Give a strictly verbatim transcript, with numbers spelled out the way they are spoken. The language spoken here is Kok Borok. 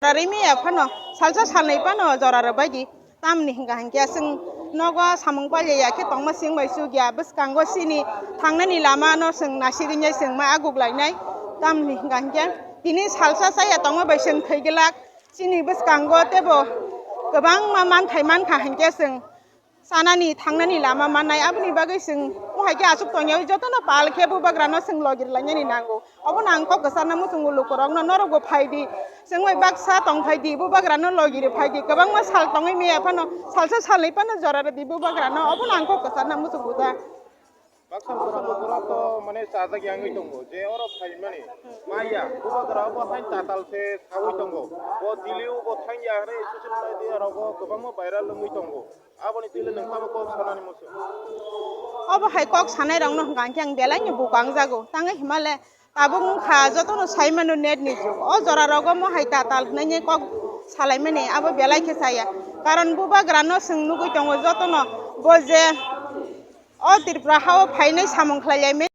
Jora rwmaya phano, salsa salnwi phano jora rwbaidi. Tamni hwnkha hinkhe chwng nogo samung pailaiya khe tongma chwng bai chukya, bwskango chini thangnani lamano chwng nasigwinai chwng ma aguklainai. Tamni hwnkha hinkhe tini salsa chaya tongma bai chwng thwi glak. Chini bwskango teibo kwbangma manthai mankha hinkhe chwng chanani thangnani lama mannai, aboni bagwi chwng o hai khe aswk tongyaui jotono pal khe bubagrano chwng logi rwlainani nango. Obono ang kok kwcharna muchungo lukurokno, norokbo phaidi, chwng bai baksa tong phaidi, bubagrano logi rw phaidi, kwbangma sal tongwi maya phano, salsa salnwi phano jora rwdi bubagrano, obono ang kok kwcharna muchungo da. Baksa baksa lukurok to mane chajak yangwi tongo je oro phaimani maya bubagra obo hai tatal se sawi tongo, bo Delhi o bo thangya hwnwi social media rogo kwbangma viral wngwi tongo. Aboni twi le nwng tamo kok sanani muchung? Obo hai kok sanairokno hwnkha hinkhe ang belaino buko ang jago. Tangwi hima le tabuk wngkha jotono sai mano net ni jug. O jora rogo mo hai tatal hwnwi kok salaimani abo belai khe chaya. Karon bubagrano chwng nugwi tongo jotono bo je o Tripura hao phainai samung khlai laimani.